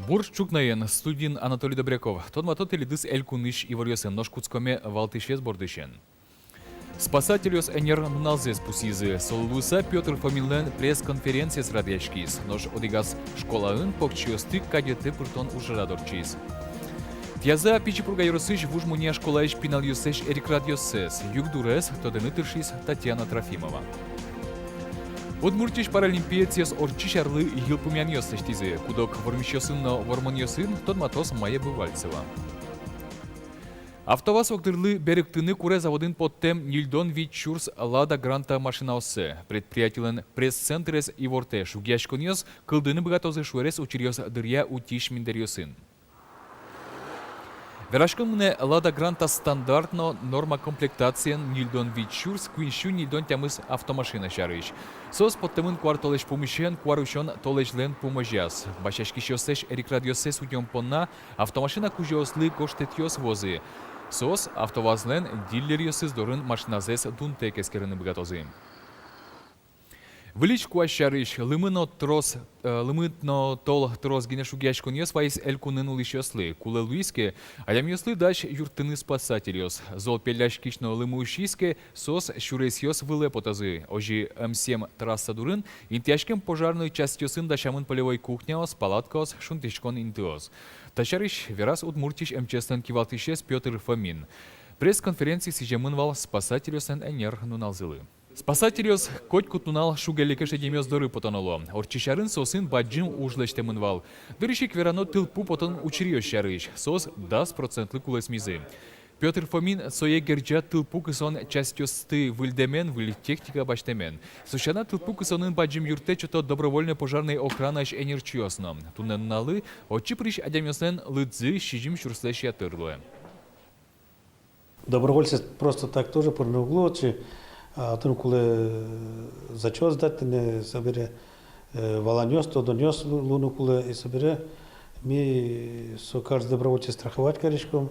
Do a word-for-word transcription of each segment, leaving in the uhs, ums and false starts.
Бур ӵукнаен! Студиын Анатолий Добряков. Тодмато тӥледыз элькунысь иворъёсын, нош кутскоме валтӥсез бордысен. Спасательёс ӧнер нуналзэс пусйизы. Солы луыса Пётр Фоминлэн пресс-конференциез радъяськиз. Нош одӥгаз школаын покчиосты кадетэ пыртон ужрад ортчиз. Тӥяз-а Пичи Пурга ёросысь Вуж Монья школаысь пиналъёслэсь эрикрадъёссэс? Югдурез тодыны тыршиз Татьяна Трофимова. Удмуртиысь паралимпиецъёс ортчись арлы йылпумъянъёс лэсьтӥзы. Куд-ог вормисьёсын но вормонъёсын тодматоз Майя Бывальцева. АвтоВАЗ огдырлы берыктыны куре заводын поттэм ньыльдон вить сюрс Лада Гранта машинаоссэ. Предприятилэн пресс-центрез ивортэ: шугъяськонъёс кылдыны быгатозы шуэрес учыръёс дыръя утись миндэръёсын. Вераськон мынэ Лада Гранта стандарт но норма комплектациен ньыльдон вить сюрс куинь сю ньыльдон тямыс автомашина сярысь. Соос поттэмын куартолэзь пумысен куарусён толэзьлэн пумозяз. Басьяськисьёслэсь эрикрадъёссэс утён понна автомашина кузёослы гожтэтъёс вуозы. Соос АвтоВАЗлэн дилеръёсыз дорын машиназэс дунтэк эскерыны быгатозы. Выльысь куазь сярысь. Лымы но трос, э, лымы но тол трос гинэ шугъяськонъёс вайиз элькунын улӥсьёслы. Кулэ луиз ке, адямиослы дась юрттыны спасательёс. Зол пелляськись но лымы усиз ке, соос сюресъёс вылэ потозы. Озьы М семь трасса дурын интыяськем пожарной частьёсын дасямын полевой кухняос, палаткаос, шунтӥськон интыос. Та сярысь вераз Удмуртиысь МЧСлэн кивалтӥсез Пётр Фомин. Пресс-конференция сӥземын вал спасательёслэн ӧнер нуналзылы. Спасательёс котькуд нунал шуг-леке шедемъёс доры потоно луо. Ортчись арын соосын бадӟым уж лэсьтэмын вал. Дырысь ик верано тылпу потон учыръёс сярысь. Соос дас процентлы кулэсмизы. Пётр Фомин сое герӟа тылпу кысон частьёсты выльдэмен, выль техника басьтэмен. Со сяна, тылпу кысонын бадӟым юрттэт сёто добровольной пожарной охранаысь ӧнерчиос но. Туннэ нуналлы отчы пырись адямиослэн лыдзы сизьым сюрслэсь ятыр луэ. Добровольцез просто так тоже пырыны уг луы отчы, а, отын кулэ, э, зачёт сдать карыны, собере, э, валанъёс, тодонъёс лу-, луыны кулэ, и собере ми со каждый добровольцез страховать кариськом,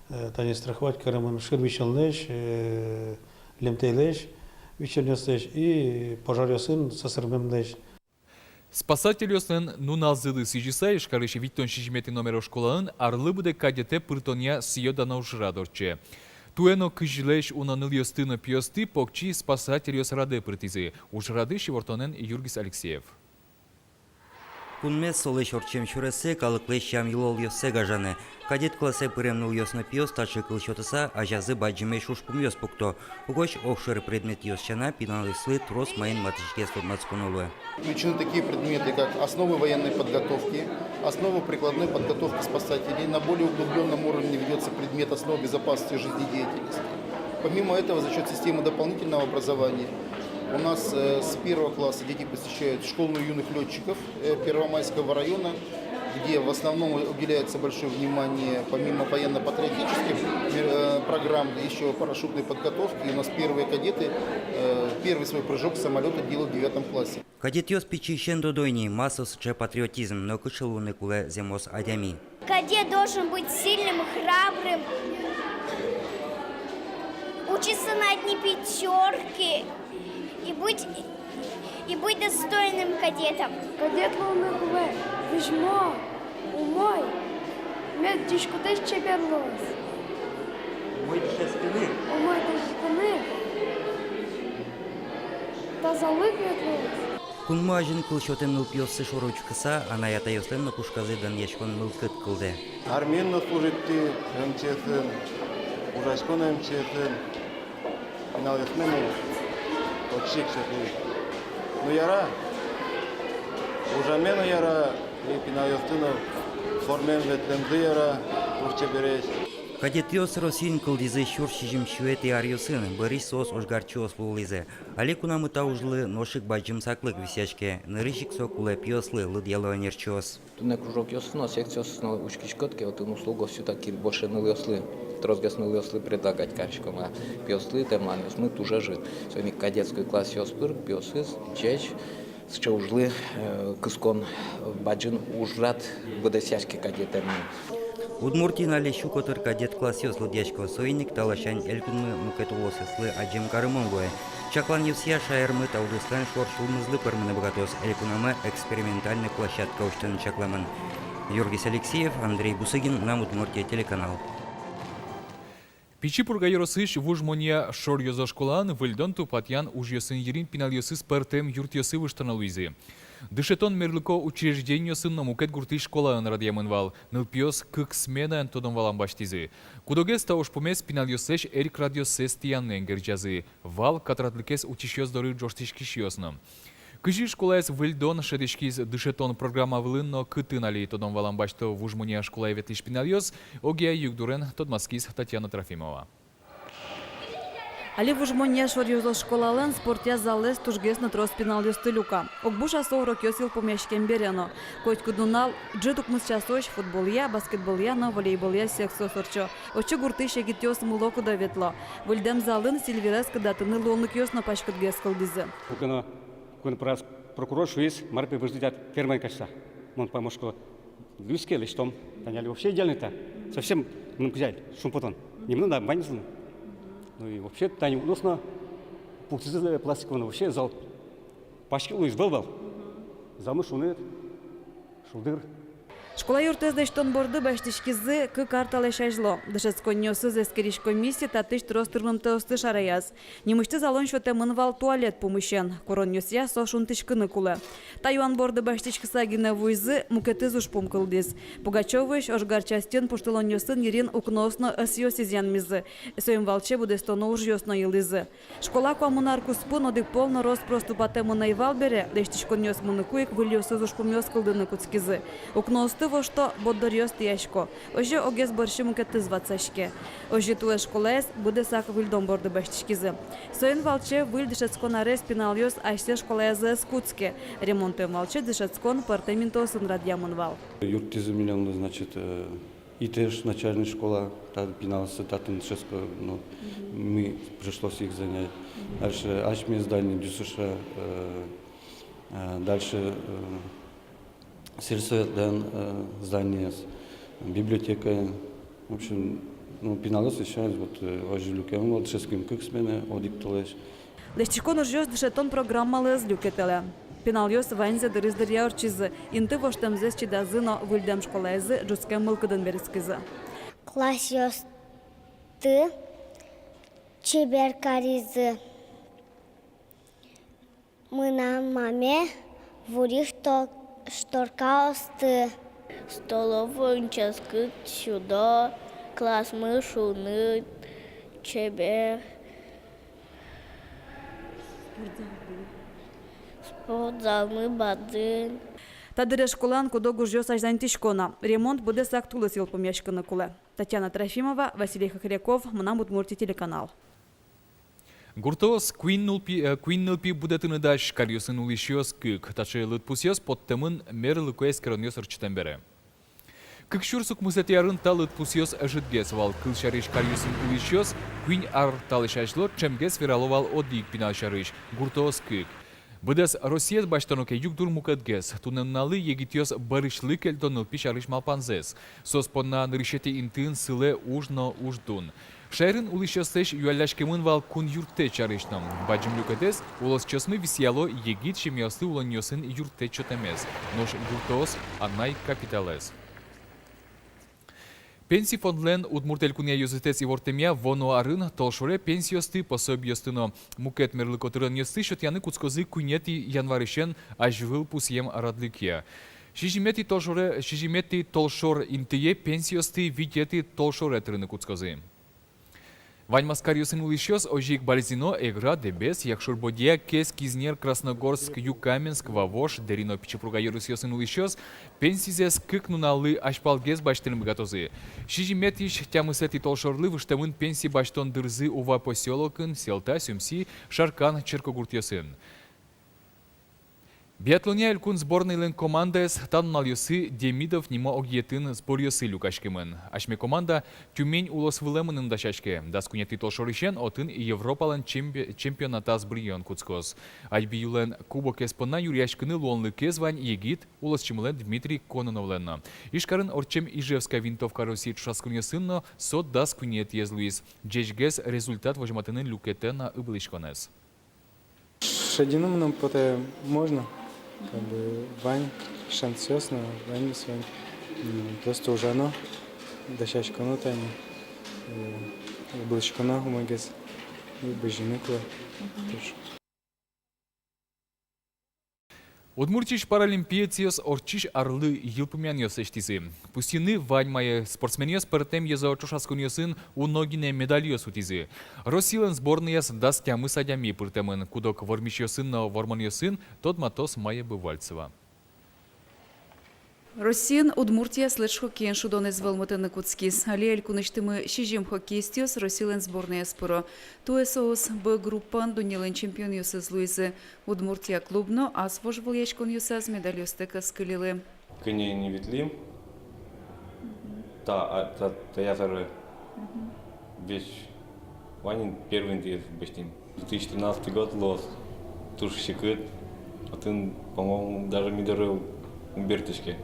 э, тани страховать каремын шыр висёнлэсь, э, лемтэйлэсь висёнъёслэсь и пожаръёсын сӧсырмемлэсь. Спасательёслэн нуналзылы сӥзьыса, Ижкарысь витьтон сизьыметӥ номеро школаын арлы быдэ кадетэ пыртонъя сӥё-дано ужрад ортче. Туэ но кызьлэсь уно нылъёсты но пиосты покчи спасательёс радэ пыртӥзы. Ужрадысь ивортонэн Юргис Алексеев. Кунмес, солэсь ортчем сюрессэ, калыклэсь сям-йылолъёссэ гажаны. Кадет классэ пырем нылъёс но пиос таӵе кыл сётыса азязы бадӟымесь ужпумъёс пукто. Угось огшоры предметъёс сяна, пиналъёслы трос маин матысьгес тодматсконо луэ. Включены такие предметы, как основы военной подготовки, основы прикладной подготовки спасателей. На более углублённом уровне ведётся предмет основы безопасности жизнедеятельности. Помимо этого, за счёт системы дополнительного образования у нас, э, с первого класса дети посещают школу юных лётчиков, э, Первомайского района, где в основном уделяется большое внимание, помимо военно-патриотических мер-, э, программ, ещё парашютной подготовки. И у нас первые кадеты, э, первый свой прыжок с самолёта делают в девятом классе. Кадетъёс пичиысен тодо ини, ма со сыӵе патриотизм но кыӵе луыны кулэ зэмос адями. Кадет должен быть сильным, храбрым, учиться на одни пятёрки и быть, и быть достойным кадетом. Кадет луыны кулэ визьмо, умой, мед дӥськутэз чебер луоз. Умой дышетскыны. Умой дышетскыны. Тазалык мед луоз. Кунмы азьын кыл сётэм нылпиоссы шоры учкыса, анай-атайёслэн но пушказы данъяськон мылкыд кылдэ. Армиын но служить кари, МЧСын, ужасько но МЧСын, пиналъёсме но отчы ик сётӥ. Ну, яра, ужаме но яра, и пиналъёсты но формаен ветлэмзы яра туж чебересь. Кадетъёс Россиын кылдӥзы сюрс сизьым сюэтӥ аръёсын, бӧрысь соос ожгарчиос луылӥзы. Али кунамы та ужлы нош ик бадӟым саклык висъяське, нырысь ик со кулэ пиослы, лыдъяло ӧнерчиос. Туннэ кружокъёсыз но, секциосыз но учкиськод ке, отын услугаос всё-таки больше нылъёслы, тросгес нылъёслы предлагать кариськом, а пиослы тӥ мынам ёсмы туж ӧжыт. Соин ик кадетской классъёс пыр пиосыз ӟеч сыӵе ужлы, э, кыскон, э, бадӟым ужрад быдэсъяське кадетэн. Удмуртиын али сю котыр кадет классъёс лыдъясько, соин ик та ласянь элькунмы мукет улосъёслы адӟем карымон луэ. Чакланъёсъя, шаермы та удыслэн шор сюлмызлы пӧрмыны быгатоз, элькунамы экспериментальной площадка усьтыны чакламын. Юргис Алексеев, Андрей Бусыгин, «Мынам Удмуртие» телеканал. Пичи Пурга ёросысь Вуж Монья шоръёзо школаын выльдон-тупатъян ужъёсын йырин пиналъёсыз пӧртэм юртъёсы выжтоно луизы. Дышетон мерлыко учреждениосын но мукет гуртысь школаын радъямын вал. Нылпиос кык сменаен тодон-валан басьтӥзы. Куд-огез та ужпумез пиналъёслэсь эрикрадъёссэс тӥянэн герӟазы. Вал катрадлыкез утисьёс доры ӝожтӥськисьёс но. Кызьы школаез выльдон шӧдӥськиз дышетон программа вылын но кытын али тодон-валан басьто Вуж Монья школае ветлӥсь пиналъёс, огъя югдурен тодматскиз Татьяна Трофимова. Али Вуж Монья шоръёзо школалэн спортъя залэз тужгес но трос пиналъёсты люка. Ог буша со урокъёс йылпумъяськем бере но. Котькуд нунал ӝыт укмыс часозь футболъя, баскетболъя но волейболъя секциос ортчо. Отчы гуртысь егитъёс мылокыдо ветло. Выльдэм залын Сильверез кыдатыны луонлыкъёс но паськытгес кылдӥзы. Куке но, куке но прас-, прокурор шуиз, мар пе выждать фермаен кадь шуса. Мон паймошко, люске лэсьтом. Тани али вообще идеальный та. Совсем, ну, кызьы ай, шумпотон. Немного, да, ваньмыз но. Ну и вообще тани укноос но пуктӥзы пластиковый но, вообще зал паськыт луиз, вал-вал. Залмы шуныт, шулдыр. Школа юртэз лэсьтон борды басьтӥськизы кык ар талэсь азьло. Дышетсконниосыз эскерись комиссия татысь трос тырмымтэосты шараяз. Нимысьтыз алон сётэмын вал туалет пумысен. Куронъёсъя со шунтӥськыны кулэ. Та юан борды басьтӥськыса гинэ вуизы, мукетыз ужпум кылдӥз. Пугачёвоысь ожгар частьын пуштылонъёсын йырин укноос но ӧсъёс изъянмизы. Соин валче быдэстоно ужъёс но йылӥзы. Школа куамын ар куспын одӥг пол но рос-прос тупатэмын ӧй вал бере, лэсьтӥськонъёс мыныку ик выльёсыз ужпумъёс кылдыны кутскизы. Укноосты вошто, борддоръёс тӥясько. Озьы огез бӧрсьы мукетыз ватсаське. Озьы туэ школаез быдэсак выльдон борды басьтӥськизы. Соин валче выль дышетскон арез пиналъёс асьсэ школаязы ӧз кутске. Ремонтэм валче дышетскон пӧртэм интыосын радъямын вал. Юрттӥзы милемлы, значит, э, Итэш начальной школа, та пиналъёс татын дышетско, ну, ми, пришлось их занять. Дальше асьме здание ДЮСШ, э, э, дальше, э, сельсоветлэн, э, зданиез, библиотека. В общем, ну, пиналъёс вещают, вот, э, озьы люкем вал, дышетским кык смена, одӥг толэзь. Лэсьтӥськон ужъёс дышетон программалы ӧз люкетэлэ. Пиналъёс ваньзэ дырыз дыръя ортчизы, инты воштэмзэс чидазы но выльдэм школаязы ӝутскем мылкыдын берытскизы. Классъёсты чебер каризы. Мынам маме вурись шторкаосты. Столовойын ческыт сюдо, классмы шуныт, чебер. Спортзалмы бадӟым. Та дыре школаын куд-ог ужъёс азьланьтӥсько на. Ремонт быдэсак тулыс йылпумъяськыны кулэ. Татьяна Трофимова, Василий Хохряков, «Мынам Удмуртие» телеканал. Гуртоос куинь нылпи, э, куинь нылпи будэтыны дась, каръёсын улӥсьёс кык. Таӵе лыдпусъёс поттэмын мерлыко эскеронъёс ортчытэм бере. Кык сюрс укмысэтӥ арын та лыдпусъёс ӧжытгес вал. Кылсярысь, каръёсын улӥсьёс куинь ар талэсь азьло ӵемгес верало вал одӥг пинал сярысь, гуртоос кык. Быдэс Россиез басьтоно ке, югдур мукетгес. Туннэ нуналлы егитъёс бӧрысьлы кельто нылпи сярысь малпанзэс. Соос понна нырысетӥ интыын сылэ уж но уждун. Шаерын улӥсьёслэсь юалляськемын вал кун юрттэт сярысь но. Бадӟым люкетэз улосчиосмы висъяло егит семьяослы улонниосын юрттэт сётэмез, нош гуртоос анай капиталэз. Пенси фондлэн Удмурт Элькунъя ёзэтэз ивортэмъя, вуоно арын толшоре пенсиосты, пособиосты но мукет мерлыко тыронъёсты сётъяны кутскозы куинетӥ январысен азьвыл пусъем радлыкъя. Сизьыметӥ толшоре, сизьыметӥ толшор интые пенсиосты витетӥ толшоре тырыны кутскозы. Ваньмаз каръёсын улӥсьёс, озьы ик Балезино, Эгра, Дэбес, Якшур-Бӧдья, Кез, Кизнер, Красногорск, Юкаменск, Вавож, Дэри но Пичи Пурга ёросъёсын улӥсьёс пенсизэс кык нуналлы азьпалгес басьтыны быгатозы. Сизьыметӥсь тямысэтӥ толшорлы выжтэмын пенси басьтон дырзы Ува посёлокын, Селта, Сюмси, Шаркан черкогуртъёсын. Биатлонъя элькун сборнойлэн командаез та нуналъёсы Демидов нимо огъетын сборъёсы люкаськемын. Асьме команда Тюмень улосвылэ мыныны дасяське. Дас куинетӥ толшорысен отын Европалэн чемпи-, чемпионатаз бырйон кутскоз. Айбиюлэн кубокез понна нюръяськыны луонлыкез вань егит улосчимылэн Дмитрий Кононовлэн но. Ижкарын ортчем «Ижевская винтовка» Россия ӵошатсконъёсын но со дас куинетӥез луиз. Ӟечгес результат возьматыны люкетэ на ыбылӥськонэз. Шедьыны мыным потэ, можно, как бы, вань шансъёс но, ваньмыз вань. М, просто ужано, дасяськоно тани, э, быдэсконо умойгес, и бызьыны кулэ. Туж. Удмуртиысь паралимпиецъёс ортчись арлы йылпумъянъёс лэсьтӥзы. Пусйыны вань мае: спортсменъёс пӧртэм йӧзо ӵошатсконъёсын уно гинэ медальёс утӥзы. Россилэн сборнояз дас тямыс адями пыртэмын. Куд-ог вормисьёсын но вормонъёсын тодматоз Майя Бывальцева. Россиын Удмуртия следж-хоккеен шудонэз вӧлмытыны кутскиз. Али элькунысьтымы сизьым хоккеистъёс Россилэн сборнояз пыро. Туэ соос Б группаын дуннелэн чемпионъёсыз луизы. Удмуртия клуб но ас вожвылъяськонъёсаз медальёстэк ӧз кылилы. Кӧня ини ветлӥм, та, а, та, таяз аре весь ваньын первый интыез басьтӥм. Две тысячи тринадцатый год луоз, туж секыт, отын, по-моему, даже ми доры ум бертӥське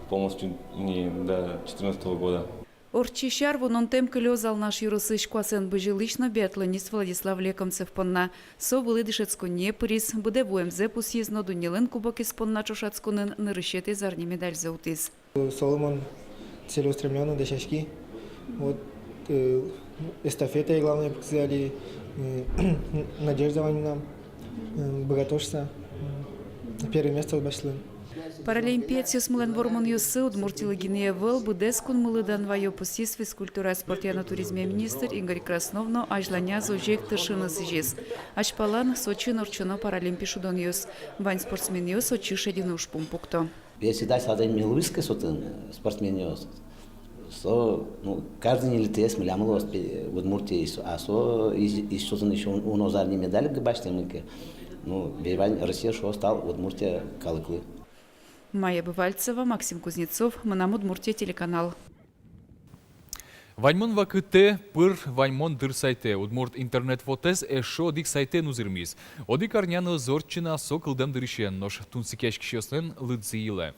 полностью, не, до четырнадцатого года. Ортчись ар вунонтэм кылёз Алнаш ёросысь куасэн бызьылӥсь но биатлонист Владислав Лекомцев понна. Со вылӥ дышетсконние пыриз, быдэ вуэмзэ пусйиз но дуннелэн кубокез понна ӵошатсконын нырысетӥ зарни медальзэ утӥз. Солы мон целеустремлённо дасяськи. Вот, э, эстафетае, главное, пыксэ али, э, надежда вань мынам, э, быгатоз шуса, э, первое место басьтыны. Паралимпиецъёсмылэн вормонъёссы Удмуртилы гинэ ӧвӧл, быдэс кунмылы дан ваё, пусйиз физкультура, спортъя но туризмъя министр Игорь Краснов но азьланяз озьы ик тыршыны сӥзиз. Азьпалан Сочиын ортчоно Паралимпи шудонъёс. Вань спортсменъёс отчы шедьыны ужпум пукто. Если дась адями луиз ке, со отын, э, спортсменъёс, со, ну, каждый ньылетӥез милям луоз, пе, Удмуртиысь, а со, из-, из-, со отын ещё уно зарни медаль басьтӥмы ке, ну, вань Россия шуоз тау Удмуртия калыклы. Майя Бывальцева, Максим Кузнецов, «Мынам Удмуртие» телеканал. «Ваньмон вакытэ, пыр ваньмон дыр» сайтэ. Удмурт интернет вотэс эшшо одӥг сайтэн узырмиз. Одӥг арня но ӧз ортчы на со кылдэм дырысен, нош тунсыкъяськисьёслэн лыдзы йылэ.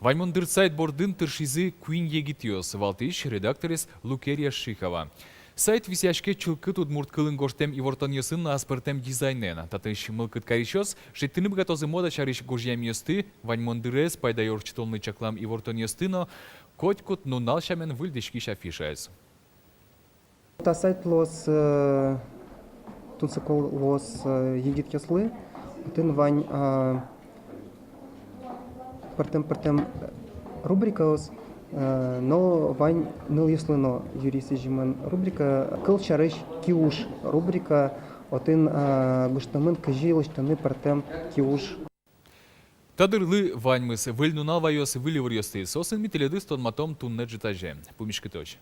«Ваньмон дыр» сайт бордын тыршизы куинь егитъёс, валтӥсь редакторез Лукерья Шихова. Сайт висъяське чылкыт удмурт кылын гожтэм ивортонъёсын но аспӧртэм дизайнэн. Татысь мылкыд карисьёс шедьтыны быгатозы мода сярысь гожъямъёсты, «Ваньмон дырез» пайдаё ортчытонлы чаклам ивортонъёсты но котькуд нунал сямен выльдӥськись афишаез. Та сайт луоз, э, тунсыко луоз, э, егитъёслы. Отын вань, а, пӧртэм-пӧртэм рубрикаос, э, но вань нылъёслы но. Юри сӥземын рубрика, кыл сярысь киуж рубрика. Отын, а, гожтэмын, кызьы лэсьтыны пӧртэм киуж. Та дырлы ваньмыз. Выль нунал ваёз выль иворъёсты. Соосын ми тӥледыз тодматом туннэ ӝытазе. Пумиськытозь.